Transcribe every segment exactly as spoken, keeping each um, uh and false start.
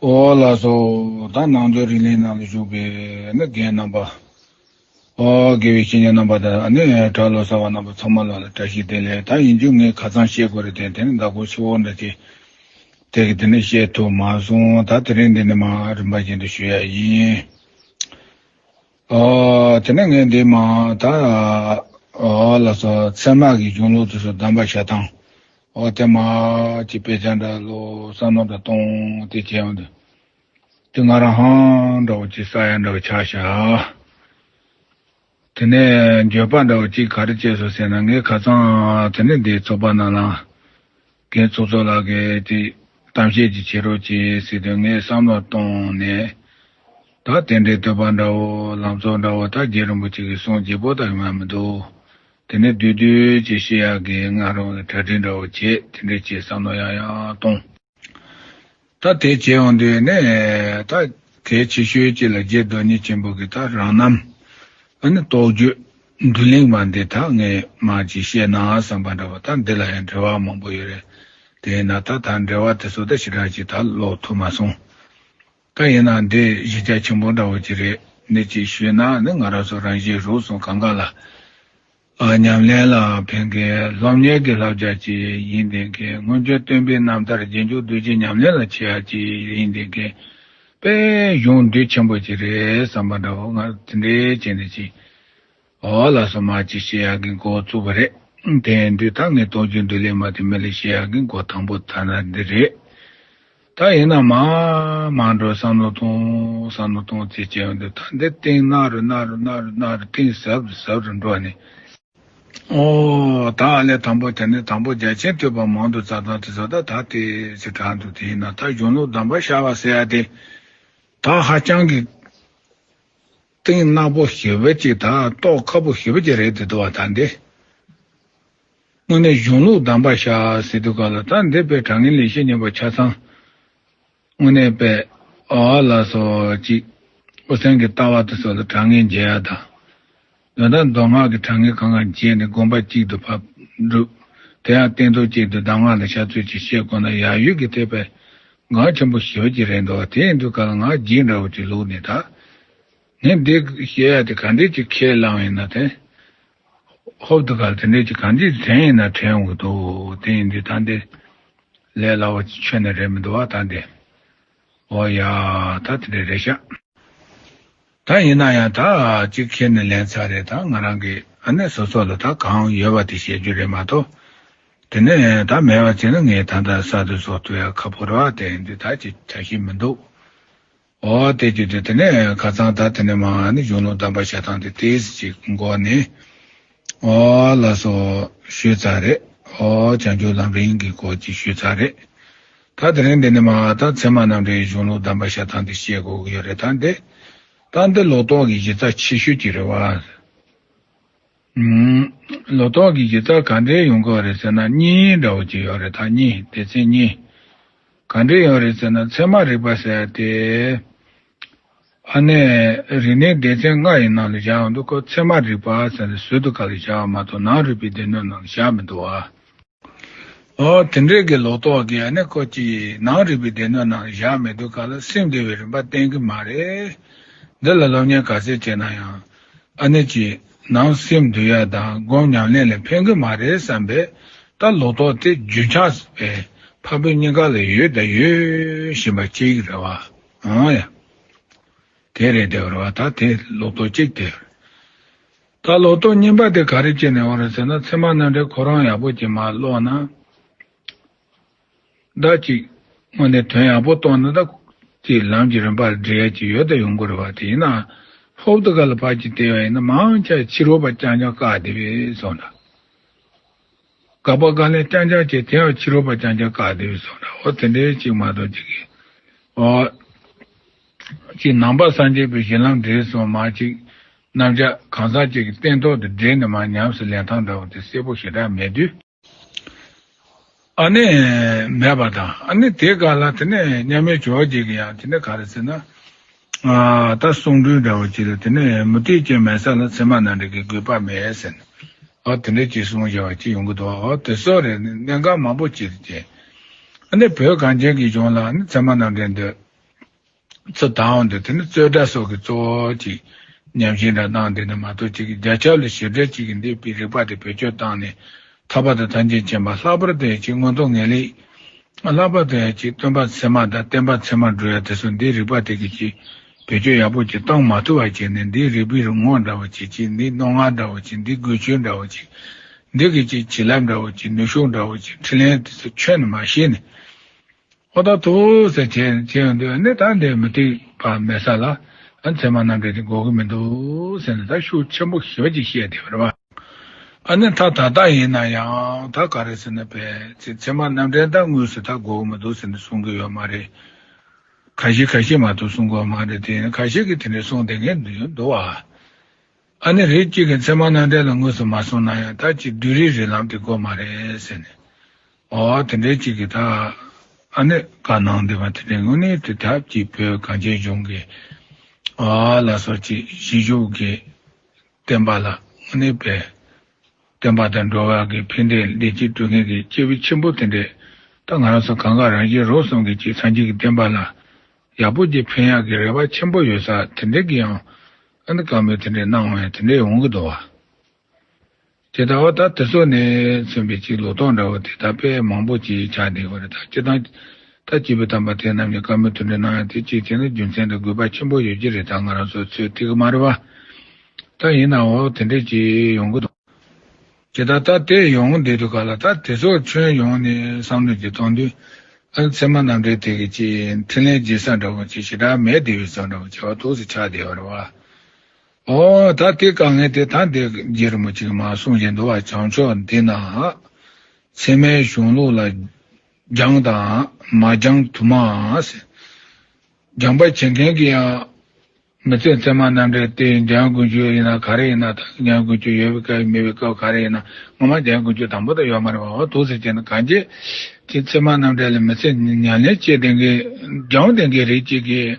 ཨོ་ལགས་སོ། ད་ནང་དོན་རིག་གླེང་ནང་ལ་བཞུགས་པའི་ནི་རྒན་རྣམ་པ། ཨོ་དགེ་བའི་བཤེས་གཉེན་རྣམ་པ་དང་ནི་གྲྭ་བློ་གསར་བ་རྣམ་པ་ཚང་མ་ལ་བཀྲ་ཤིས་བདེ་ལེགས། ད་ཡིན་རྒྱུ་ངས་ཁ་སང་བཤད་དགོས་རེད་དེ། དེ་ནི་ཟླ་གོ་ཆུ་བོ་འདྲ་ཅིག་དེ་གི་དེ་ནི་བཤད་ཐུབ་མ་སོང་། ད་དེ་རིང་འདི་ནི་མ་རིམ་པ་བཞིན་དུ་ཞུ་ཡ་ཡིན། ཨོ་དེ་ནས་ངས་འདི་མ་ད་ཨོ་ལགས་སོ། ཚད་མ་གི་གཞུང་ལུགས་དེ་ཚོ་གདམས་པ་བྱ་སྟངས། ཨོ་དེ་མ་ཅི་དཔེ་ཆ་འདྲ་ལོ་བསམ་བློ་འདྲ་གཏོང་དེ་བྱས་ཡོང་དུས། དེ་ང་རང་ཧང་འདྲ་བོ་ཅིག་ས་ཡ་འདྲ་བོ་ཆགས་ཤག་དེ་ནས་འགྱོད་པ་འདྲ་བོ་ཅིག་ག་རེ་སྐྱེས་སོང་ཟེར་ན། ངས་ཁ་སང་དེ་ནས་འདིའི་ཚོགས་པ་ནང་ལ་རྒན་ཚོགས་གཙོ་ལགས་ཀྱིས་དེ་གཏམ་བཤད་ཅིག་བྱེད་རོགས་གྱིས་ཟེར་དུས། ངས་བསམ་བློ་བཏང་ནས་ད་དེ་འདྲའི་བསྟོད་པ་འདྲ་བོ་ལམ་གཙོ་འདྲ་བོ་ད་རྗེ་རིན་པོ་ཆེ་གིས་གསུངས་རྗེས་པོ་ད་ཡོང་ཡ་མི་འདུག་དེ་ནས་བསྡུས་བསྡུས་ཅིག་བཤད་ཡག་གི་ང་རང་གི་གྲ་སྒྲིག་འདྲ་བོ་བྱས། དེ་འདྲས་བྱས་བསམ་བློ་ཡང་ཡང་གཏོང་། ད་དེ་བྱས་ཡོང་དུས་ནས་ད་གལ་ཆེ་ཤོས་ཅིག་ལ་རྗེ་བདག་ཉིད་ཆེན་པོ་གི་ད་རང་རྣམ་ཨ་ནི་རྟོགས་བརྗོད་མདོ་གླེང་བ་འདི་ད་ངས་མ་ཅིག་བཤད་ན་བསམ་པ་འདྲ་བོ། ད་འདི་ལ་ཡང་འགྲེལ་བ་མང་པོ་ཡོད་རེད། དེས་ན་ད་ད་འགྲེལ་བ་དེ་ཚོ་ད་ཞེ་དྲག་ཅིག་ད་ཀློག་ཐུབ་མ་སོང་། ད་ཡིན་ན་འདི་གཞི་རྒྱ་ཆེན་པོ་འདྲ་བོ་ཅིག་རེད། འདི་ཅིག་ཞུས་ན་ནི་ང་རང་ཚོ་རང་བཞིན་རུལ་སོང་གང་ག་ལ། ཨ་ཉམས་ལེན་ལ་ཕན་མཁན་སློབ་གཉེར་གྱི་བསླབ་བྱ་ཅིག་ཡིན་བསྡད་མཁན། སྔོན་བྱོན་སྟོན་པའི་རྣམ་ཐར་རྗེས་འཇུག་གདུལ་བྱའི་ཉམས་ལེན་ལ་བྱེད་ཡ་ཅིག་ཡིན་བསྡད་མཁན། དཔེ་གཞུང་འདི་ཆེན་པོ་ཅིག་རེད་བསམ་པ་འདྲ་བོ། ང་དེ་འདྲའི་བྱས་ནས་ཅིག་ཨོ་ལགས་སོ། མ་ཅིག་བཤད་ཡག་གི་འགོ་བཙུགས་པ་རེད། དེ་ཡིན་དུས་ད་ངས་རྟོགས་བརྗོད་མདོ་གླེང་བ་དེ་མི་ལ་བཤད་ཡག་གི་འགོ་དང་པོ་ད་ན་འདི་རེད། ད་ཡིན་ན་མ་མ་འགྲོ་བསམ་བློ་གཏོང་བསམ་བློ་གཏོང་ཚེ་བྱས་ཡོང་དུས། ད་འདི་སྟེང་ན་རུ་ན་རུ་ན་རུ་ན་རུ་སྟེང་ཟབ་རུ་ཟབ་རུ་འགྲོ་ནས། ཨོ་ད་ཨ་ལས་དང་པོ་དེ་ནས་དང་པོ་རྒྱ་ཆེན་ཐོས་པ་མང་དུ་བཙལ་སྟངས་དེ་ཚོ་ད་ད་དེ་ཚེ་དྲག་འདུག་དེ་ཡིན་ན་ད་གཞུང་ལུགས་གདམས་པ་ཤར་བ་ཟེར་ཡ་དེ་ད་ཧ་ཅང་གི་གཏིང་ནག་པོ་ཞེ་པོ་ཅིག་དང་རྟོགས་ཁག་པོ་ཞེ་པོ་ཅིག་རེད་དེ་འདུག་བ། ད་འདི་དངོས་གནས་གཞུང་ལུགས་གདམས་པ་ཤར་ཟེར་དུས་སྐབས་ལ། ད་འདི་དཔེ་དྲང་ངེས་ལེགས་བཤད་སྙིང་པོ་ཆ་ཚང་དངོས་གནས་དཔེ་ཨ་ལ་སོ་ཅིག་དབུ་སེམས་ཀྱི་ལྟ་བ་དེ་ཚོ་ལ་དྲང་ངེས་འབྱེད་ཡ་དང་། ད་ལྟ་མདོ་སྔགས་ཀྱི་དྲང་ངེས་གང་ག་འབྱེད་ནས་དགོངས་པ་གཅིག་ཏུ་ཕབ་སྒྲུབ། དེ་ཡང་སྟན་ཐོག་གཅིག་ཏུ་གདམས་ངག་ལ་ཤར་ཚུལ་གྱི་བཤད་དགོས་ན་ཡག་ཡོད་ཀྱི་དེ་དཔེ་འགངས་ཆེན་པོ་ཞེ་པོ་ཅིག་རེད་འདུག་བ། དེ་ཡིན་དུས་སྐབས་ལ་ང་རྗེས་འདྲ་བོ་ཅིག་ལུགས་ནས་ད་ངས་འདི་བཤད་ཡ་དེ་ག་འདྲས་ཅིག་ཁས་བླངས་ཡིན་ན། དེ་ཧོབ་ཏེ་ག་ལ་དེ་འདྲས་ཅིག་ག་འདྲས་དྲན་ཡིན་ན་དྲན་འོང་གི་འདུག་དེ་ཡིན་དུས་ད་འདི་ལས་སླ་བོ་ཅིག་ཁྱོན་ནས་རེད་མི་འདུག་བ། ད་འདི་ཨོ་ཡ་ད་དེ་འདྲས་རེད་ཤག་ད་ཡིན་ན་ཡང་ད་གཅིག་ཁྱེར་ནས་ལེན་ཚར་རེད། ད་ང་རང་གི་ཨ་ནེ་སོ་སོ་ལ་ད་གང་ཡོད་པ་དེ་བཤད་རྒྱུ་རེད་མ་གཏོགས། དེ་ནས་ད་མེད་པ་བྱས་ན་ངས་ད་ལྟ་གསར་དུ་བཟོ་ཐུབ་ཡ་ཁག་པོ་རེད་བ། དེ་ཡིན་དུས་ད་ཅིག་བྱ་ཤེས་མི་འདུག་ཨོ་དེ་བརྒྱུད་དེ་དེ་ནས་ཁ་སང་ད་དེ་ནས་མ་ནི་གཞུང་ལུགས་གདམས་པ་བྱ་སྟངས་དེ་ཏོག་ཙམ་ཅིག་འགོ་ནས་ཨོ་ལགས་སོ་ཞུས་ཚར་རེད། ཨོ་བྱང་ཆུབ་ལམ་རིམ་གྱི་སྐོར་ཅིག་ཞུས་ཚར་རེད། ད་དེ་རིང་འདི་ནས་མ་ད་ཚད་མ་རྣམ་འགྲེལ་གཞུང་ལུགས་གདམས་པ་བྱ་སྟངས་དེ་བཤད་དགོས་ཀྱི་ཡོད་རེད། ད་འདི་ད་འདི་ལོ་ཏོག་གི་གཞི་རྩ་ཆེ་ཤོས་ཅིག་རེད་བ། ལོ་ཏོག་གི་གཞི་རྩ་ག་འདྲས་ཡོང་གི་ཡོད་རེད་ཟེར་ན། གཉིས་འདྲ་བོ་ཅིག་ཡོད་རེད། ད་གཉིས། སྡེ་ཚན་གཉིས། ག་འདྲས་ཡོད་རེད་ཟེར་ན། ཚད་མ་རིག་པ་ཟེར་ཏེ། ཨ་ནེ་རིག་གནས་སྡེ་ཚན་ལྔ་ཡི་ནང་ལ་བཞག་ཡོང་དུས་ཁོ་ཚད་མ་རིག་པ་ཟེར་ནས་ཟུར་དུ་ག་ལ་བཞག་པ་མ་གཏོགས་ནང་རིག་པའི་སྡེ་སྣོད་ནང་ལ་བཞག་མི་འདུག་བ། ཨོ་དེ་འདྲས་ཀྱི་ལོ་ཏོག་གི་ཨ་ནེ་ཁོ་ཅིག་ནང་རིག་པའི་སྡེ་སྣོད་ནང་བཞག་མེད་དུས་ག་ལ་སེམས་བདེ་བའི་རིམ་པ་བསྟན་གྱི་མ་རེད། འདི་ལ་སློབ་གཉེར་ག་ཚད་བྱས་ན་ཡང་ཨ་ནེ་ཅིག་ནང་སེམས་འདུལ་ཡ་དང་སྒོམ་ཉམས་ལེན་ལ་ཕན་གྱི་མ་རེད་བསམ་པས། ད་ལོ་ཏོག་དེ་རྒྱུན་ཆགས་པའི་འཕགས་བོད་གཉིས་ཀ་ལ་ཡོད་དང་ཡོད་བཞིན་པ་གཅིག་རེད་བ། ཨང་ཡ། དེ་རེད་དེ་རེད་བ། ད་དེ་ལོ་ཏོག་གཅིག་དེ་རེད། ད་ལོ་ཏོག་གཉིས་པ་དེ་ག་རེ་བྱས་ནས་ཡོང་རེད་ཟེར་ན། ཚད་མ་རྣམ་འགྲེལ་ཁོ་རང་ཡག་པོ་ཅིག་མར་ཀློག་ན། ད་ཅིག་དངོས་གནས་དོན་ཡག་པོ་རྟོགས་ན་ད་ཅིག་ལམ་གྱི་རིམ་པར་འགྲེལ་ཡ་ཅིག་ཡོད་ད་ཡོང་གི་རེད་བ། དེ་ཡིན་ན་ཧོབ་ཏེ་ག་ལ་ཕར་ཅིག་བལྟས་པ་ཡིན་ན་མང་ཆེ་ཕྱི་རོལ་པ་རྐྱང་རྐྱང་བཀག་བསྡད་པའི་བཟོ་འདྲ། དགག་པ་དགག་ལན་རྐྱང་རྐྱང་བྱས། དེ་ཡང་ཕྱི་རོལ་པ་རྐྱང་རྐྱང་བཀག་བསྡད་པའི་བཟོ་འདྲ། འོ་དེ་འདྲའི་ཅིག་མ་གཏོགས་ཅིག་གི་འོ་ཅིག་ནང་པ་སངས་རྒྱས་པའི་གཞི་ལམ་འགྲེལ་སོང་མ་ཅིག་རྣམ་གཞག་གང་ཟག་ཅིག་གི་སྟེང་ཐོག་ཏུ་འགྲེལ་ནས་མར་ཉམས་སུ་ལེན་སྟངས་འདྲ་བོ་དེ་གསལ་པོ་ཞེ་དྲག་མེད་དུས། ཨ་ནི་མེད་པ་དང་། ཨ་ནི་དེ་ག་ལ་དེ་ནས་མཉམ་མེད་ཇོ་བོ་རྗེ་གིས་ཡང་དེ་ནས་ག་རེ་ཟེར་ན། ཨ་ད་གསུང་སྒྲོས་འདྲ་བོ་ཅིག་ལ་དེ་ནས་མུ་སྟེགས་ཅན་མེད་ས་ལ་ཚད་མ་རྣམ་འགྲེལ་གྱི་དགོས་པ་མེད་ཟེར་ནས། ཨ་དེ་འདྲ་ཅིག་གསུངས་བཞག་པ་ཅིག་ཡོང་གི་འདུག་ཨ་དེ་སོགས་རེད། གནད་འགག་མང་པོ་ཅིག་རེད་དེ། ཨ་ནི་བོད་གངས་ཅན་གྱི་ལྗོངས་ལ་ཨ་ནི་ཚད་མ་རྣམ་འགྲེལ་འདི་ ཚུར་དྭངས་འདི་དེ་ནི་རྩོད་གྲྭ་སོགས་ཀྱི་གཙོ་བོ་ཅིག་ཉམས་ཞིབ་འདྲ་གནང་དེ་ནི་མ་གཏོགས་ཅིག་རྒྱ་ཁྱབ་ལ་ཞིབ་ཕྲ་ཅིག་གིས་འདི་པའི་རིག་པ་དེ་བེད་སྤྱོད་བཏང་ནས་ཐར་པ་དང་ཐམས་ཅད་མཁྱེན་པ། ལྷག་པར་དུ་ཅིག་མངོན་མཐོ་ངེས་ལེགས། ལྷག་པར་དུ་ཡང་ཅིག་སྟོན་པ་ཚད་མ་དང་བསྟན་པ་ཚད་མར་འགྲོ་ཡ་དེ་ཚོ་འདིའི་རིག་པ་དེ་གི་ཅིག་བེད་སྤྱོད་ཡག་པོ་ཅིག་བཏང་མ་ཐུབ་པ་བྱས་ནས་འདིའི་རིག་པའི་རི་ངོ་འདྲ་བོ་ཅིག་ཅིག་འདིའི་རྣོ་ངར་འདྲ་བོ་ཅིག་འདིའི་འགུལ་སྐྱོད་འདྲ་བོ་ཅིག་འདི་གི་ཅིག་བྱིན་རླབས་འདྲ་བོ་ཅིག་ནུས་ཤུགས་འདྲ་བོ་ཅིག་འཕྲིན་ལས་དེ་ཚོ་ཁྱོན་ནས་མ་ཤེས་ནས། ཨོ་ད་ཐུགས་ཟེར་བྱས་བྱས་ཡོང་དུས་ནི་ད་འདི་མུ་སྟེགས་པ་མེད་ས་ལ་ཨ་ཚད་མ་རྣམ་འགྲེལ་དེ་དགོས་ཀྱི་མི་འདུག་ཟེར་ནས་ད་ཤུགས་ཆེན་པོ་ཞེ་པོ་ཅིག་བཤད་བསྡད་པ་རེད་བ། ཨ་ནི་ད་ད་ལྟ་ཡིན་ན་ཡང་ད་ག་རེ་ཟེར་ན་བས་ཚད་མ་རྣམ་འགྲེལ་ད་དངོས་སུ་ད་དགོས་ཀྱི་མི་འདུག་ཟེར་ནས་གསུང་གི་ཡོད་མ་རེད། ཁ་ཤས་ཁ་ཤས་མ་གཏོགས་གསུང་གི་ཡོད་མ་རེད། དེ་ཡིན་ན་ཁ་ཤས་ཀྱིས་དེ་འདྲའི་གསུང་བསྡད་མཁན་འདུག་ཡོད་འདུག་བ། ཨ་ནི་རིགས་གཅིག་གིས་ཚད་མ་རྣམ་འགྲེལ་ལ་དངོས་སུ་མ་གསུངས་ན་ཡང་ད་ཅིག་བསྡུས་རིགས་རིགས་ལམ་དེ་དགོས་མ་རེད་ཟེར་ནས། ཨོ་དེ་འདྲའི་གཅིག་གིས་ད་ཨ་ནི་བཀའ་གནང་བསྡད་པ་དེ་འདྲའི་དངོས་གནས་དེ་ཐབས་ཀྱིས་བོད་གངས་ཅན་ལྗོངས་ཀྱི་ཨ་ལ་སོགས་ཀྱི་གཞིས་བཞུགས་ཀྱི་བསྟན་པ་ལ་དངོས་གནས་པའི་བསྟན་པ་དང་འགྲོ་བ་གི་ཕན་བདེ་བདེ་སྐྱིད་སྒྲུབ་མཁན་གྱི་སྐྱེས་བུ་ཆེན་པོ་དེ་འདྲས་ད་ང་རང་ཚོ་གང་ག་རང་གཞན་རོགས་གསུམ་གྱི་ཅིག་སངས་རྒྱས་ཀྱི་བསྟན་པ་ལ་ཡག་པོ་ཅིག་ཕན་ཡག་གི་རེ་བ་ཆེན་པོ་ཡོད་ས་དེ་འདྲས་ཀྱི་ཡང་ཨ་ནི་བཀའ་མོལ་དེ་འདྲས་གནང་བ་ཡང་དེ་འདྲས་ཡོང་གི་འདུག་བ། དེ་ལྟ་བ་ད་དེ་ཚོ་ནས་མཚོན་པའི་ཅིག་ལོ་ཏོག་འདྲ་བོ་དེ་ད་དཔེ་མང་པོ་ཅིག་ཆགས་བསྡད་ཡོད་རེད། ད་སྤྱིར་བཏང་ད་སྐྱེས་བུ་དམ་པ་དེ་རྣམས་ཀྱི་བཀའ་མོལ་དེ་འདྲས་གནང་ཡང་དེ་ཅིག་དེ་ནི་རྒྱུ་མཚན་དང་དགོས་པ་ཆེན་པོ་ཡོད་ཀྱི་རེད། ད་ང་རང་ཚོ་ཚོད་ཐིག་གི་མ་རེད་བ། ད་ཡིན་ནའང་དེ་འདྲས་ཅིག་ཡོང་གི་འདུག་དེ་ལྟར་ད་དེ་ཡོང་བསྡད་དུས་ག་ལ་ད་དེ་ཚོ་ཁྱོན་ཡོངས་ནས་བསམ་བློ་ཅིག་གཏོང་དུས་ཨ་ཚད་མ་རྣམ་འགྲེལ་དེ་གི་ཅིག་འཕྲིན་ལས་རྗེས་ས་འདྲ་བོ་ཅིག་ཞེ་དྲག་མེད་བསྡད་པའི་བཟོ་འདྲ་བོ་བྱ་བ་ཐུགས་སུ་ཆགས་བསྡད་པ་རེད་བ། ཨོ་ད་དེ་དཀའ་ངལ་དེ་ད་འདི་རྗེ་རིན་པོ་ཆེ་གིས་མར་གསུངས་བཞིན་འདུག་བ། བྱང་ཕྱོགས་འདི་ན་ཚད་མའི་གཞུང་ལུགས་ལ་སྦྱངས་དང་མ་སྦྱངས་དུ་མ་ཟེར། སྦྱངས་པ་བྱེད་མཁན་གྱི་ཡང་མི་ཚད་ཚད་མ་རྣམ་འགྲེལ་དེ་འཇམ་དབྱངས་དཀོན་མཆོག་ཡིན་ན་ག་རེ་ཡིན་ན་ད་འཇམ་དབྱངས་དཀོན་མཆོག་ཡོད་པའི་སྐབས་མེད་པའི་སྐབས་ག་རེ་ཡིན་ན་ངོ་མ་འཇམ་དབྱངས་དཀོན་མཆོག་དང་པོ་དང་ཡོད་མ་རེད་བ། འོ་འདུག་ཟེར་བྱས་ན་གང་ཅི་དེ་ཚད་མ་རྣམ་འགྲེལ་ལ་མི་ཚད་ཉམས་ལེན་བྱེད་བསྡད་མཁན་སྦྱངས་བསྡད་མཁན་རིགས་གཅིག་གིས་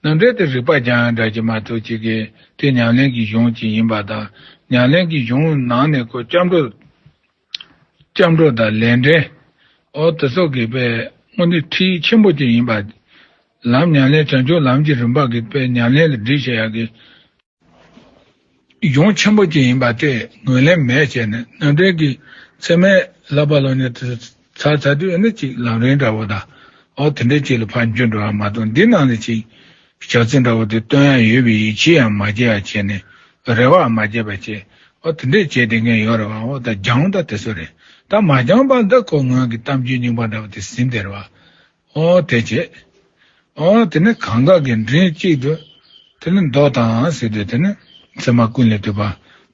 རྣམ་འགྲེལ་དེ་རིག་པ་སྦྱང་ཡག་འདྲ་ཅིག་མ་གཏོགས་གཅིག་གིས་དེ་ཉམས་ལེན་གྱི་གཞུང་ཅིག་ཡིན་པ་དང་ཉམས་ལེན་གྱི་གཞུང་ནང་ནས་ཁོ་སྐྱབས་འགྲོ། སྐྱབས་འགྲོ་དང་ལས་འབྲས། ཨོ་དེ་སོགས་ཀྱི་པའི་དངོས་གནས་ཁྲིད་ཡིག་ཆེན་པོ་ཅིག་ཡིན་པ། ལམ་ཉམས་ལེན་བྱང་ཆུབ་ལམ་གྱི་རིམ་པ་གི་པའི་ཉམས་ལེན་ལ་སྒྲིག་བྱེད་ཡག་གི་གཞུང་ཆེན་པོ་ཅིག་ཡིན་པ་དེ་ངོས་ལེན་མེད་བྱས་ནས་རྣམ་འགྲེལ་གྱི་ཚད་མའི་བསླབ་པ་སློབ་གཉེར་དེ་ཚར་ཚར་དུས་ཨ་ནི་ཅིག་ལམ་རིམ་འདྲ་བོ་དང་ཨོ་དེ་འདྲའི་ཅིག་ལ་ཕར་འགྱུར་འགྲོ་བ་མ་གཏོགས་འདི་ནང་ནས་ཅིག་བྱ་ཚིག་འདྲ་བོ་དེ་སྟོན་ཡག་ཡོད་པའི་ཡིད་ཆེས་ཡང་མ་བྱེད་ཡག་བྱས་ནས་རེ་བ་མ་བྱེད་པ་བྱས། ཨོ་དེ་འདྲས་བྱས་བསྡད་མཁན་ཡོད་རེད་བ། ཨོ་ད་སྦྱངས་ད་དེ་ཚོ་རེད། ད་མ་སྦྱངས་པ་འདི་ཁོ་སྔོན་གྱི་གཏམ་རྒྱུད་རྙིང་པ་འདྲ་བོ་དེ་ཟིན་བསྡད་རེད་བ། ཨོ་དེ་བྱས། ཨོ་དེ་ནས་གང་ག་གི་མགྲིན་གཅིག་ཏུ་དེ་ནས་མདོ་དང་ཟེར་དུས་དེ་ནས་ཚད་མ་ཀུན་ལས་བཏུས་པ་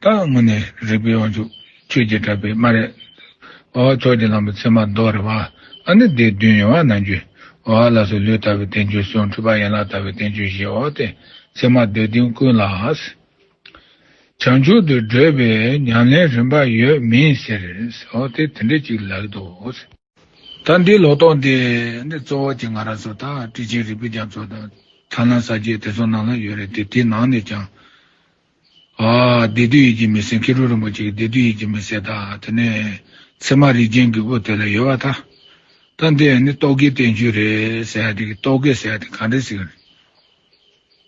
ད་དངོས་གནས་རིགས་པའི་དབང་ཕྱུག་ཆོས་ཀྱི་གྲགས་པའི་སྨྲ་རེད། ཨོ་ཕྱོགས་ཀྱི་ལམ་པའི་ཚད་མ་མདོ་རེད་བ། ཨ་ནི་སྡེ་བདུན་ཡོད་བ་ནང་རྒྱུད། ཨོ་ལ་སོགས་ལུས་ལྟ་བུའི་བསྟན་བཅོས་གསུམ། འཁྲུལ་པ་ཡན་ལག་ལྟ་བུའི་བསྟན་བཅོས་བཞི། ཨོ་དེ་ཚད་མ་སྡེ་བདུན་ཀུན་ལ། བྱང་ཆུབ་ཏུ་བགྲོད་པའི་ཉམས་ལེན་རིམ་པ་ཡོད་མིན་ཟེར། འོ་དེ་དེ་འདྲ་ཅིག་ལབ་འདུག་ད་འདི་ལོ་ཏོག་འདི་ནི་གཙོ་བོ་ཅིག་ང་རང་ཚོ་ད་ཊཱིཀ་ཆེན་རིག་པའི་རྒྱ་མཚོ་དང་ཐར་ལམ་གསལ་བྱེད་དེ་ཚོ་ནང་ལ་ཡོད་རེད་དེ། དེ་ནང་ནས་ཀྱང་ཨ་སྡེ་བདུན་ཡིད་ཀྱི་མུན་སེལ། མཁས་གྲུབ་རིན་པོ་ཆེ་གི་སྡེ་བདུན་ཡིད་ཀྱི་མུན་སེལ་དང་དེ་ནས་ཚད་མ་རིགས་རྒྱན་གྱི་དབུ་དེ་ལ་ཡོད་པ་ད། ད་འདི་ནི་རྟོག་གེའི་བསྟན་བཅོས་རེད་ཟེར་ཡ་དེ་གི་རྟོག་གེ་ཟེར་ཡ་དེ་ག་འདྲ་ཟེར་གི་རེད།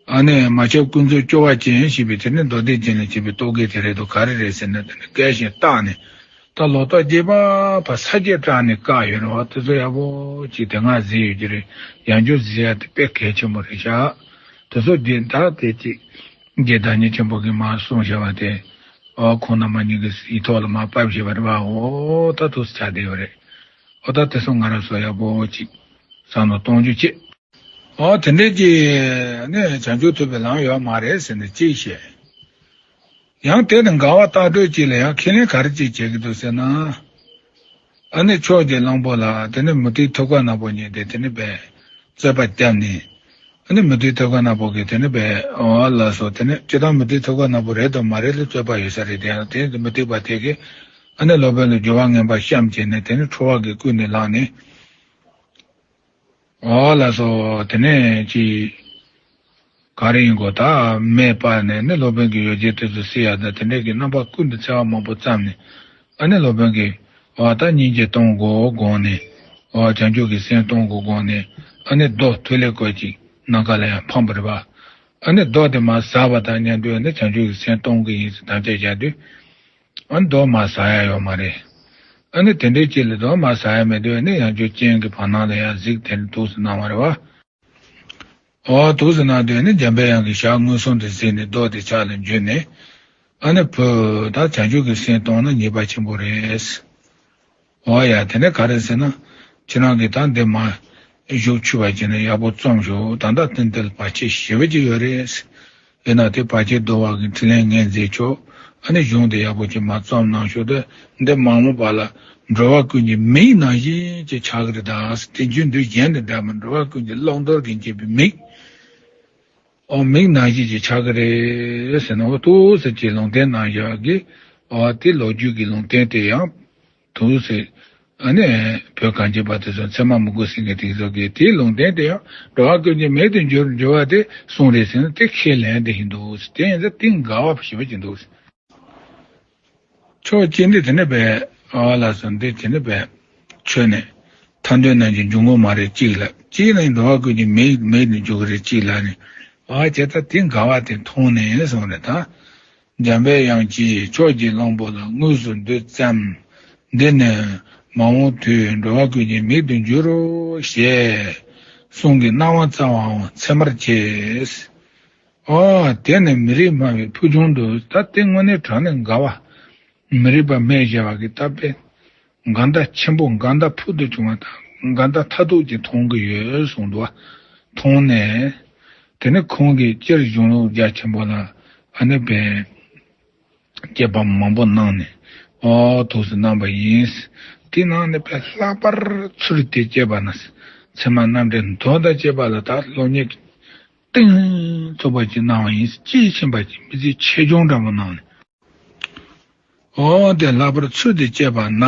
ཨ་ནི་མ་ཁྱབ་ཀུན་རྫོབ་སྐྱོ་བ་ཅན་ཞེས་པའི་དེ་ནི་མདོ་སྡེ་རྒྱན་ལས་བྱས་པའི་རྟོག་གེ་དེ་རེད་དོ། ག་རེ་རེད་ཟེར་ན་དེ་ནི་བཀལ་ཞིང་བཏགས་ནས་ད་ལོ་ཏོག་རྒྱས་པ་ཕར་ས་བརྒྱད་བཀྲམ་ནས་བཀག་ཡོད་རེད་བ། དེ་ཚོ་ཡག་པོ་ཅིག་དེ་སྔ་གཟིགས་ཡོད་ཀྱི་རེད། ཡང་བསྐྱར་གཟིགས་ཡ་དེ་དཔེ་གལ་ཆེན་པོ་རེད་ཤག་དེ་ཚོ་རྗེ་ད་དེ་ཅིག་རྗེ་བདག་ཉིད་ཆེན་པོ་གིས་མར་གསུངས་བཞག་པ་དེ་ཨོ་ཁོང་རྣམ་པ་གཉིས་ཀྱི་ཡིག་ཐོག་ལ་མར་ཕབ་བཞག་པ་རེད་བ། ཨོ་ད་ཐུགས་སུ་ཆགས་བསྡད་ཡོད་རེད། ཨོ་ད་དེ་ཚོ་ང་རང་ཚོ་ཡག་པོ་ཅིག་བསམ་བློ་གཏོང་རྒྱུ་བྱེད། ཨོ་དེ་འདྲས་ཀྱི་ནི་བྱང་ཆུབ་ཐོབ་པའི་ལམ་ཡོད་མ་རེད་ཟེར་ནས་གཅིག་བཤད། ཡང་དེ་ནི་འགལ་བ་ལྟག་སྤྲོད་ཅིག་ལ་ཡང་ཁས་ལེན་ག་རེ་ཅིག་བྱེད་ཀྱི་འདུག་ཟེར་ན། ཨ་ནི་ཕྱོགས་ཀྱི་གླང་པོ་ལ་དེ་ནི་མུ་སྟེགས་ཐུབ་དཀའ་ནག་པོ་གཉིས་དེ་དེ་ནི་བས་རྩོད་པ་བརྒྱབ་ནས། ཨ་ནི་མུ་སྟེགས་ཐུབ་དཀའ་ནག་པོ་གིས་དེ་ནི་བས་ཨོ་ལགས་སོ་དེ་ནི་སྤྱིར་བཏང་མུ་སྟེགས་ཐུབ་དཀའ་ནག་པོ་རེད་དམ་མ་རེད་ལ་རྩོད་པ་ཡོད་ས་རེད། དེ་ཡང་དེ་མུ་སྟེགས་པ་དེ་གིས་ཨ་ནི་སློབ་དཔོན་ལ་སྦྱོར་བ་ངན་པ་བཤམས་བྱས་ནས་དེ་ནི་ཁྲོ་བ་གིས་ཀུན་ནས་བསླངས་ནས། ཨོ་ལགས་སོ། དེ་ནས་ཅི། ག་རེ་ཡིན་གོ་ད་མེ་སྤར་ནས་ནི་སློབ་དཔོན་གྱི་ཡོ་བྱད་དེ་ཚོ་བསྲེག་ཡ་ད་དེ་འདྲས་ཀྱི་རྣམ་པ་ཀུན་ཏུ་འཚེ་བ་མང་པོ་བརྩམས་ནས་ཨ་ནི་སློབ་དཔོན་གྱིས་ཨོ་ད་སྙིང་རྗེ་གཏོང་དགོས་དགོངས་ནས་ཨོ་བྱང་ཆུབ་ཀྱི་སེམས་གཏོང་དགོས་དགོངས་ནས་ཨ་ནི་རྡོ་ཐུག་ལེ་བཀོད་ཅིག་ ནམ་མཁའ་ལ་ཡང་འཕངས་པ་རེད་པ། ཨ་ནི་རྡོ་དེ་མར་ཟགས་པ་དང་མཉམ་དུ་ཨ་ནི་བྱང་ཆུབ་ཀྱི་སེམས་སྟོང་གི་ཡིན་ཟེར་དམ་བཅའ་བཞག་དུས། ཨ་ནི་རྡོ་མར་ཟགས་ཡ་ཡོད་མ་རེད། ཨ་ནི་དེ་འདྲའི་ཅིག་ལ་རྡོ་མར་ཟགས་ཡ་མེད་དུས་ཨ་ནི་ཡང་བསྐྱར་སྤྱན་གྱི་བར་སྣང་ལ་ཡང་གཟིགས་དེ་ནི་འདུག་སེ་གནང་བ་རེད་པ། ཨོ་འདུག་སེ་གནང་དུས་ཨ་ནི་འཇམ་པའི་དབྱངས་ཀྱི་ཞལ་མངོན་སུམ་དུ་གཟིགས་ནས་རྡོ་དེ་ཕྱག་ལ་འཇུས་ནས། ཨ་ནི་བུ་ད་བྱང་ཆུབ་ཀྱི་སེམས་སྟོང་ན་ཉེས་པ་ཆེན་པོ་རེད། འོ་ཡ། དེ་ནས་ག་རེ་ཟེར་ན། ཁྱེད་རང་གིས་ད་འདི་མར་གཞུག་ཆུད་པ་བྱས་ནས་ཡག་པོ་བརྩམས་ཤོག་ད་ལྟ་དེ་འདི་ལ་བར་ཆད་ཞེ་པོ་ཅིག་ཡོད་རེད། ཡིན་ན་དེ་བར་ཆད་བཟློག་པ་གི་ཕྲིན་ལས་ངས་མཛད་ཆོག་ཨ་ནི་གཞུང་དེ་ཡག་པོ་ཅིག་མར་བརྩམས་གནང་ཤོག་དེ་འདི་མ་འོངས་པ་ལ་འགྲོ་བ་ཀུན་གྱི་མིག་ནང་བཞིན་ཅིག་ཆགས་ཀྱི་རེད་ད། དེ་རྒྱུན་དུ་གཞན་དང་འདྲ་མིན་འགྲོ་བ་ཀུན་གྱི་བླང་དོར་གྱི་འབྱེད་པའི་མིག་ཨོ་མིག་ནང་བཞིན་ཅིག་ཆགས་ཀྱི་རེད་ཟེར་ན། འོ་འདུག་སེ་ཅིག་ལུང་བསྟན་གནང་བཞག་གི། ཨོ་དེ་ལོ་རྒྱུས་ཀྱི་ལུང་བསྟན་དེ་ཡང་འདུག་སེ། ཨ་ནི་བོད་གངས་ཅན་པ་དེ་ཚོ་ཚད་མ་མི་དགོས་ཟེར་མཁན་དེ་ཚོ་གིས་དེའི་ལུང་བསྟན་དེ་ཡང་འགྲོ་བ་ཀུན་གྱི་མིག་ཏུ་འགྱུར་འགྱུར་བ་དེ་གསུངས་རེད་ཟེར་ན་དེ་ཁས་ལེན་དེ་ཡིན་འདུག་དེ་ཡིན་ཙང་དེ་དགའ་བ་ཞེ་པོ་ཅིག་འདུག་ཕྱོགས་གཅིག་ནས་དེ་ནས་པས་ཨ་ལ་སོ་འདི་དེ་ནས་པས་ཆོས་ནས་ཐར་འདོད་རྣམས་ཀྱི་འབྱུང་ཁུངས་མ་རེད་གཅིག་ལ། གཅིག་ནས་འགྲོ་བ་ཀུན་གྱི་མིག་མིག་ནས་འཇུག་གི་རེད་གཅིག་ལ་ནི། ཨ་ཇི་ལྟར་དེ་དགའ་བ་དེ་མཐོང་ནས་སོང་རེད་ད། འཇམ་པའི་དབྱངས་ཀྱིས་ཕྱོགས་ཀྱི་གླང་པོ་ལ་དངོས་སུ་འདི་བརྩམས། འདི་ནི་མ་འོངས་དུས་འགྲོ་བ་ཀུན་གྱི་མིག་ཏུ་འགྱུར་རོ་ཞེས་གསུང་གི་གནང་བ་སྩལ་བའང་ཚད་མར་བྱས། ཨོ། དེ་ནི་མི་རིགས་སྨྲ་བའི་ཕུལ་བྱུང་དུ་ད་དེ་དངོས་གནས་དྲང་གནས་དགའ་བ། མི་རིགས་པ་སྨྲས་བཞག་པ་གི་ད་དཔེ། དགའ་མདའ་ཆེན་པོ་དགའ་མདའ་ཕུལ་དུ་བྱུང་བ་དང་དགའ་མདའ་མཐར་ཐུག་ཅིག་མཐོང་གི་ཡོད་གསུངས་འདུག་བ། མཐོང་ནས། དེ་ནི་ཁོང་གིས་སྤྱིར་གཞུང་ལུགས་རྒྱ་ཆེན་པོ་ལ་ཨ་ནི་དཔེ། དཔྱད་པ་མང་པོ་གནང་ནས་ཨོ་ཐུགས་སུ་གནང་བ་ཡིན། དེ་ནང་ནས་དཔེ་ལྷག་པར་ཚུལ་དེ་དཔྱད་པ་ན་ཚད་མ་རྣམ་འགྲེལ་མདོ་དང་བཅས་པ་ལ་ད་སློབ་གཉེར། གཏིང་ཚུགས་པ་ཅིག་གནང་བ་ཡིན། དཔྱིས་ཕྱིན་པ་ཅིག་མི་ཚེ་ཆེ་ཆུང་འདྲ་པོ་གནང་ནས། འོ་དེ་ལྷག་པར་ཚུལ་དེ་དཔྱད་པ་ན།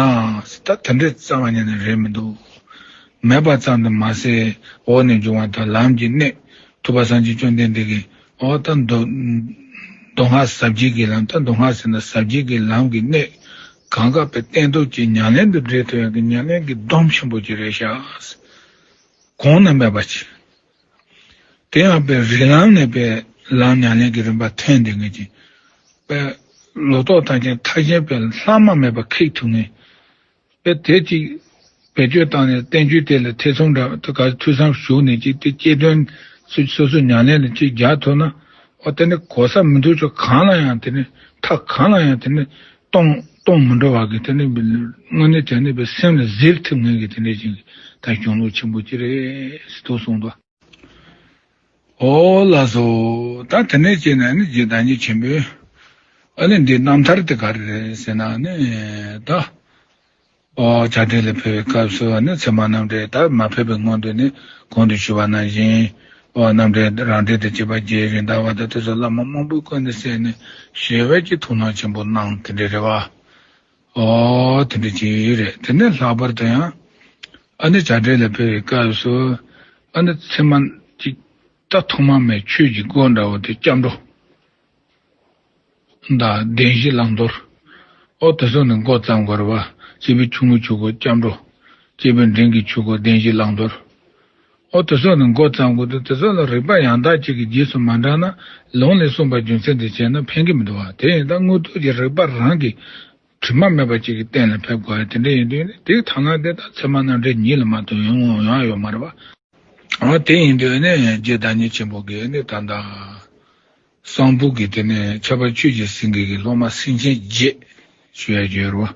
ད་དེ་འདྲའི་རྩ་བ་ཉིད་ནས་རེད་མི་འདུག་མེད་པ་ཙམ་དུ་མ་ཟད་འོག་ནས་འབྱུང་བ་དང་ལམ་གྱི་གནད། ཐུབ་པ་སངས་རྒྱས་བཅོམ་ལྡན་འདས་ཀྱིས་འོ་ད་མདོ། མདོ་སྔགས་ཟབ་རྒྱས་ཀྱི་ལམ། ད་མདོ་སྔགས་ཟེར་ན་ཟབ་རྒྱས་ཀྱི་ལམ་གྱི་གནད། གང་ག་པའི་བསྟན་ཐོག་གི་ཉམས་ལེན་དུ་འདྲེས་ཐུབ་ཡག་གི་ཉམས་ལེན་གྱི་སྡོམ་ཆེན་པོ་ཅིག་རེད་ཤག་གོང་ན་མེད་པ་ཅིག་དེ་ཡང་པའི་རིགས་ལམ་ནས་པའི་ལམ་ཉམས་ལེན་གྱི་རིམ་པ་ཐོན་བསྡད་མཁན་ཅིག་པའི་ལོ་ཏོག་ཐམས་ཅད་མཐའ་གཞན་པའི་ལྷག་མ་མེད་པ་ཁེགས་ཐུབ་མཁན། པའི་དེ་ཅིག་བེད་སྤྱོད་བཏང་ནས་བསྟན་བཅོས་དེ་ལ་ཐེ་ཚོམ་འདྲ་ད་ག་ཐོས་བསམ་ཞུགས་ནས་ཅིག་དེ་གཅེས་སྟོན་སོ་སོ་སོ་ཉམས་ལེན་ལ་ཅིག་རྒྱག་ཐུབ་ན། ཨོ་དེ་ནི་གོ་ས་མི་འདུག་ཆོག་གང་ལ་ཡང་དེ་ནི་མཐའ་གང་ལ་ཡང་དེ་ནི་གཏོང་གཏོང་མི་འགྲོ་བ་གི་དེ་ནི་དངོས་གནས་དྲང་གནས་པའི་སེམས་ལ་གཟིར་ཐུབ་མཁན་གྱི་དེ་འདྲའི་ཅིག་ད་གཞུང་ལུགས་ཆེན་པོ་ཅིག་རེད་ཟེར་དུ་གསུངས་འདུག་ཨོ་ལགས་སོ། ད་དེ་ནས་བྱས་ན་ནི་རྗེ་བདག་ཉིད་ཆེན་པོས་ཨ་ནི་འདི་རྣམ་ཐར་དེ་ག་རེ་རེད་ཟེར་ན་ནི་ད། ཨོ་བྱ་བྲལ་ལ་ཕེབས་པའི་སྐབས་སུ་ནི་ཚད་མ་རྣམ་འགྲེལ་ད་མ་ཕེབས་པའི་སྔོན་དུ་ནི་གོང་དུ་ཞུས་པ་ནང་བཞིན་ཨོ་རྣམ་འགྲེལ་རང་འགྲེལ་དང་བཅས་པ་རྗེ་རེད་མདའ་བ་དང་དེ་ཚོ་བླ་མ་མང་པོས་བཀོད་ནས་གསན་ནས་ཞེ་བས་ཀྱི་ཐུགས་སྣང་ཆེན་པོ་གནང་དེ་འདྲ་རེད་བ། ཨོ་དེ་འདྲ་ཅིག་རེད། དེ་ནས་ལྷག་པར་དུ་ཡང་ཨ་ནི་བྱ་བྲལ་ལ་ཕེབས་པའི་སྐབས་སུ་ཨ་ནི་ཚད་མ་ཅིག་ད་ཐོག་མ་མེད་ཆོས་ཀྱི་སྒོ་འདྲ་བོ་དེ་སྐྱབས་འགྲོ། ད་བདེན་བཞི་བླང་དོར། ཨོ་དེ་ཚོ་ནི་མགོ་བརྩམས་དགོས་རེད་བ། སྐྱེས་བུ་ཆུང་ངུ་ཆོས་སྒོ་སྐྱབས་འགྲོ། སྐྱེས་བུ་འབྲིང་གི་ཆོས་སྒོ་བདེན་བཞི་བླང་དོར། ཨོ་དེ་ཚོ་ནི་མགོ་བརྩམས་དགོས་འདུག་དེ་ཚོ་ལ་རིགས་པ་ཡང་དག་ཅིག་གི་རྗེས་སུ་མ་འབྲངས་ན་ལུང་ལས་གསུངས་པ་རྒྱུ་མཚན་དེ་བྱས་ན་ཕན་གྱི་མི་འདུག་བ། དེ་ཡིན་ད་དངོས་ཐོག་གི་རིགས་པ་རང་གི་དྲི་མ་མེད་པ་ཅིག་གི་སྟེང་ལ་ཕེབས་དགོས་ཡ་དེ་འདྲ་ཡིན་དུས་ནི་དེའི་ཐ་ན་དེ་དག་ཚད་མ་རྣམ་འགྲེལ་ཉིད་ལ་མ་གཏོགས་ཡོང་ཡོང་ཡ་ཡོད་མ་རེད་བ། ཨོ་དེ་ཡིན་དུས་ནི་རྗེ་བདག་ཉིད་ཆེན་པོ་གིས་ནི་ད་ལྟ། གསང་ཕུ་གི་དེ་ནས་ཁྱད་པར་ཆོས་ཀྱི་སེང་གེ་གི་སློབ་མ་སེང་ཆེན་བརྒྱད་ཞུ་ཡ་ཡོད་རེད་བ།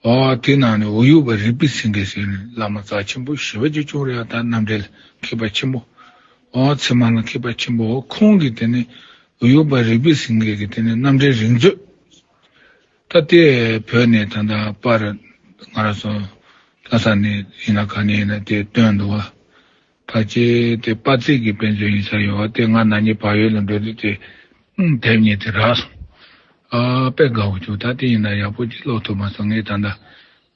ཨོ་དེ་ནང་ནས་འོ་ཡུག་པ་རིག་པའི་སེང་གེ་ཟེར་ནས་བླ་མ་རྩ་ཆེན་པོ་ཞེ་པོ་ཅིག་བྱུང་རེད་ཡ། ད་རྣམ་འགྲེལ་མཁས་པ་ཆེན་པོ། ཨོ་ཚད་མ་ལ་མཁས་པ་ཆེན་པོ་ཁོང་གིས་དེ་ནས་འོ་ཡུག་པ་རིག་པའི་སེང་གེ་གི་དེ་ནས་རྣམ་འགྲེལ་རིག་མཛོད། ད་དེ་བོད་ནས་ད་ལྟ་པར་ང་རང་ཚོ་ལྷ་ས་ནས་ཡིན་ན་ག་ནས་ཡིན་ན་དེ་བཏོན་འདུག་བ། ཕལ་ཆེར་དེ་དཔལ་བརྩེགས་ཀྱི་དཔེ་མཛོད་ཡིན་ས་ཡོད་བ། དེ་ང་ན་ནིང་བལ་ཡུལ་ལ་འགྲོ་དུས་དེ་དེབ་གཉིས་དེ་རག་སོང་། ཨ་དཔེ་དགའ་བོ་བྱུང་། ད་དེ་ཡིན་ན་ཡག་པོ་ཅིག་ཀློག་ཐུབ་མ་སོང་། ངས་ད་ལྟ་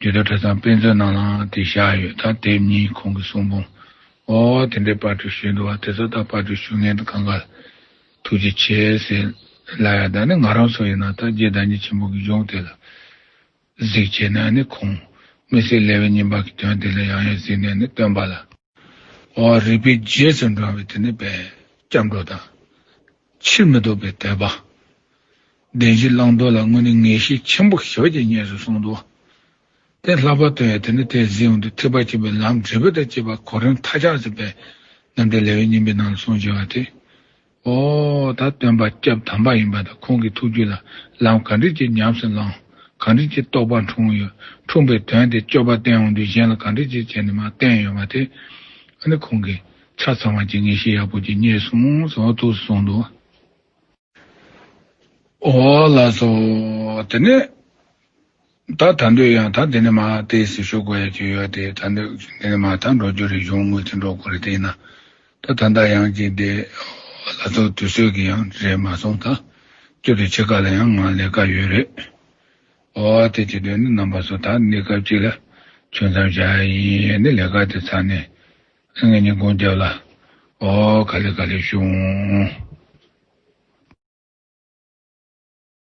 རྒྱུད་སྟོད་གྲྭ་ཚང་དཔེ་མཛོད་ནང་ལའང་དེ་བཞག་ཡོད། ད་དེབ་གཉིས་ཁོང་གི་གསུང་འབུམ་ཨོ་དེ་འདྲའི་པར་སྐྲུན་ཞུས་འདུག་བ། དེ་ཚོ་ད་པར་སྐྲུན་ཞུ་མཁན་དང་གང་ག་ཐུགས་རྗེ་ཆེ་ཟེར་ལབ་ཡ། ད་ནི་ང་རང་ཚོ་ཡིན་ན་ད་རྗེ་བདག་ཉིད་ཆེན་པོ་གི་གཞུང་དེ་ལ་གཟིགས་བྱས་ནས་ནི་ཁོང་དམིགས་བསལ་ལེའུ་གཉིས་པ་གི་དོན་དེ་ལ་ཡང་ཡང་གཟིགས་ནས་ནི་སྟོན་པ་ལ། འོ་རིག་པའི་རྗེས་སུ་འབྲང་བའི་དེ་ནི་པའི་སྐྱབས་འགྲོ་དང་། ཕྱིར་མི་ལྡོག་པའི་དད་པ། བདེན་བཞི་བླང་དོར་ལ་དངོས་གནས་ངེས་ཤེས་ཆེན་པོ་ཞེ་པོ་ཅིག་རྙེད་སོང་འདུག་དེ་ལྷག་པར་དུ་ཡང་དེ་ནི་དེ་གཟིགས་ཡོང་དུས་ཐེག་པ་ཆེན་པོའི་ལམ་འབྲས་བུ་དང་བཅས་པ་གོ་རིམ་མཐའ་ཆགས་ཟིན་པའི་རྣམ་འགྲེལ་ལེའུ་གཉིས་པའི་ནང་ལ་གསུངས་བཞག་པ་དེ། ཨོ་ད་སྟོན་པ་སྐྱབས་དམ་པ་ཡིན་པ་དང་ཁོང་གི་ཐུགས་རྒྱུད་ལ་ལམ་ག་འདྲ་ཅིག་ཉམས་སུ་བླངས། ག་འདྲ་ཅིག་རྟོགས་པ་འཁྲུངས་ཡོད། འཁྲུངས་པའི་དོན་དེ་སྤྱོད་པ་བསྟན་ཡོང་དུས་གཞན་ལ་ག་འདྲ་ཅིག་བྱས་ནས་མར་བསྟན་ཡོད་པ་དེ། ཨ་ནི་ཁོང་གིས་ཆ་ཚང་བ་ཅིག་ངེས་ཤེས་ཡག་པོ་ཅིག་རྙེད་སོང་ཟེར་བ་ཐུགས་སུ་སོང་འདུག་ཨོ་ལགས་སོ། དེ་ནས་ད་ད་འདོད་ཡང་ད་འདི་ནས་མར་ཏོག་ཙམ་ཞུ་དགོས་ཡ་ཅིག་ཡོད་དེ། ད་འདི་འདི་ནས་མར་ད་འགྲོ་རྒྱུ་རེད། གཞུང་དངུལ་དེ་འགྲོ་དགོས་རེད། དེ་ཡིན་ན་ད་ད་ལྟ་ཡང་ཅིག་དེ་ལགས་སོ། དུས་ཚོད་ཀྱི་ཡང་རེད་མ་སོང་། ད་སྐྱོ་དུས་ཕྱེད་ཀ་ལ་ཡང་ང་ལས་ཀ་ཡོད་རེད། ཨོ་དེ་བྱེད་དུས་ནི་རྣམ་པ་ཚོ་ད་གནས་སྐབས་ཅིག་ལ་ཆུང་མཚམས་བཞག་ཡ་ཡིན། ནི་ལས་ཀ་དེ་ཚར་ནས་ངེད་གཉིས་སྒོམ་རྒྱབ་ལ། ཨོ་ག་ལེ་ག་ལེ་ཞུ་འོང་།